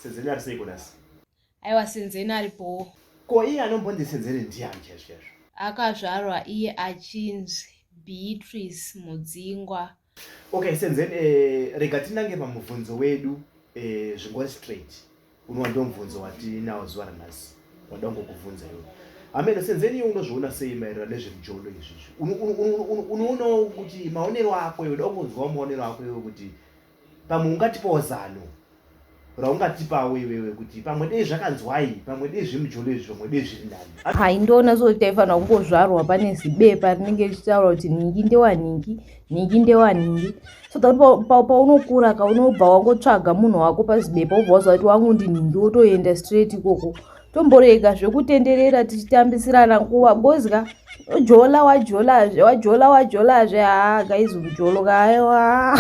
Senzeni ari seiko nhasi? Aiwa, Senzeni aripowo. Ko iye anombonzi Senzeni ndiani chaizvo chaizvo? Akazvarwa iye achinzi Beatrice Mudzingwa. Okay, Senzeni, rega tinange pamubvunzo wedu zvingori straight. Unova ndiwo mubvunzo watinawo zuva ranhasi. Wada kungokubvunza iwe. Ameno Senzeni, iwe unozviona sei maererano nezvemujolo izvizvi? Unoonawo kuti maonero ako iwe, da kungonzwawo maonero ako iwe kuti pamwe ungatipawo zano raungatipawo iwewe kuti pamwe dei zvakanzwai, pamwe dei zvemujolo izvi, pamwe dei zviri nani. Hai, ndoona sekuti taifanira kungozvarwa pane zibepa rinenge richitaura kuti nhingi ndewanhingi, nhingi ndewanhingi, so that paunokura ka unobva wangotsvaga munhu wako pazibepa, wobva waziva kuti wangu ndinhingi, wotoenda straight ikoko. Tomborega zvekutenderera tichitambisirana nguva bozika jola wajolazve, wajola wajolazve. Haa guys, mujolo ka, aiwa.